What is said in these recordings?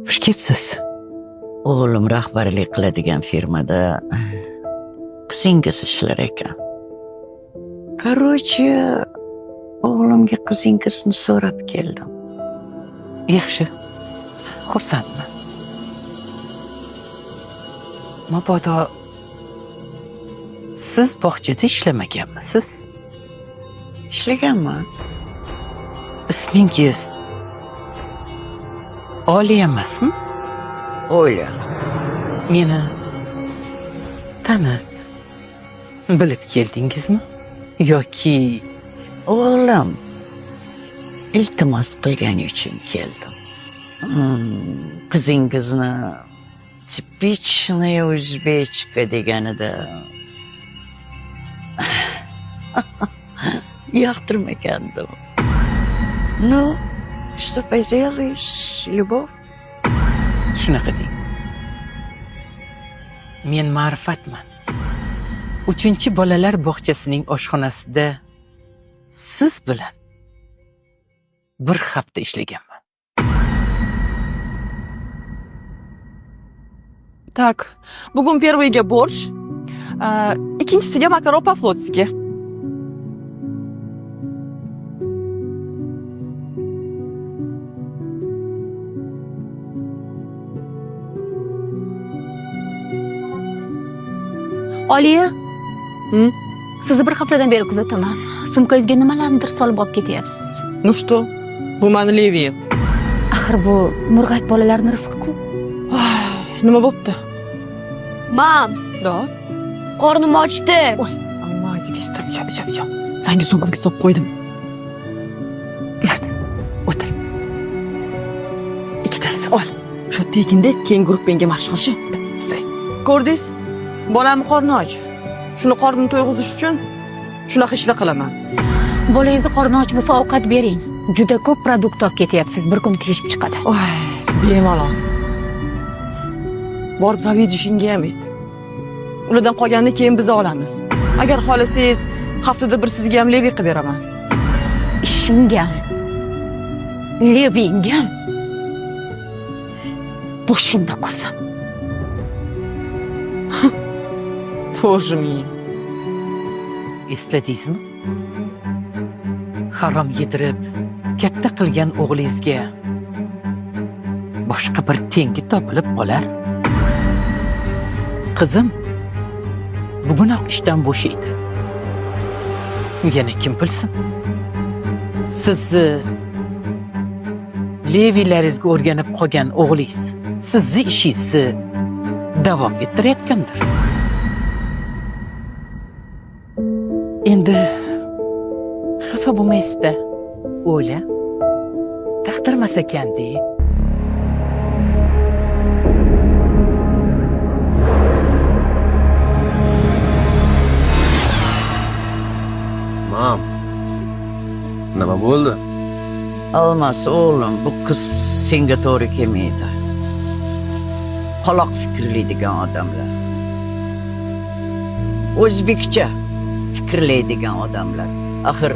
Xush kelibsiz. O'g'lim rahbarlik qiladigan firmada qizingiz ishlar ekan. Короче, o'g'limga qizingizni so'rab keldim. Yaxshi. Xursandman. Mabodo siz bog'chada ishlamaganmisiz? Ishlaganman. Ismingiz Oliya emasmi? O'yla. Meni tanib, bilib keldingizmi? Yoki O'g'lim iltimos qilgani uchun keldim. Qizingizni типичная узбечка deganida yoqtirmagandim. Ну, что поделаешь, любовь. Shunaqa deng. Men Ma'rifatman. 3-bolalar bog'chasining oshxonasida siz bilan bir hafta ishlaganman. Так, bugun первый ga борщ, ikkinchisiga makaron по-флотски. Oliya. Hı? Sizni bir haftadan beri kuzataman. Sumkangizga nimalarnidir solib olib ketyapsiz. Ну что? Bu mani Leviyim. Axir bu murg'ak bolalarni rizqi-ku. Nima bo'pti? Mam, Да. qornim ochdi. Oy, almazga stop, icho, icho, icho. Sanga sumkamga solib qo'ydim. Mana, o'tir. Ikkitasi ol. Shu tekinda keyin gruppangga marsh qilishi. Быстрей. Ko'rdingiz? Bolamni qorni och. Shuni qornini to'yg'izish uchun shunaqa ishlar qilaman. Bolangizni qorni och bo'lsa ovqat bering. Juda ko'p продукт olib ketyapsiz. Bir kun kuyishib chiqadi. Oy, bemalol. Borib заведующий ga ham ayt. Ulardan qolganini keyin biz olamiz. Agar xohlasangiz, haftada bir sizga ham levi qilib beraman. Ishingam, levingam boshimda qolsin. Тоже мне. Esladingizmi? Harom yedirib, katta qilgan o'g'lingizga boshqa bir tengi topilib qolar. Qizim bugunoq ishdan bo'shaydi. Yana kim bilsin? Sizni levilaringizga o'rganib qolgan o'g'lingiz sizni ishingizni davom ettirayotgandir. Endi xafa bo'lmaysizda, O'la. Taqdirmas ekan-de. Mam, nima bo'ldi? Almas o'g'lim, bu qiz senga to'g'ri kelmaydi. Qoloq fikrlaydigan odamlar. O'zbekcha fikrlaydigan odamlar. Axir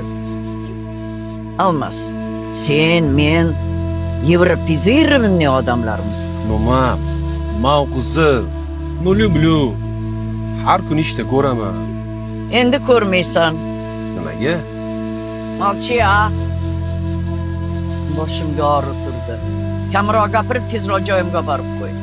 Almas, sen, men европеизированный odamlarmiz. Ну, mam, man u qizni, ну, люблю. Har kuni ishda ko'raman. Endi ko'rmaysan. Nimaga? Молчи, a? Boshimga og'rib turdi. Kamroq gapirib, tezroq joyimga borib qo'y.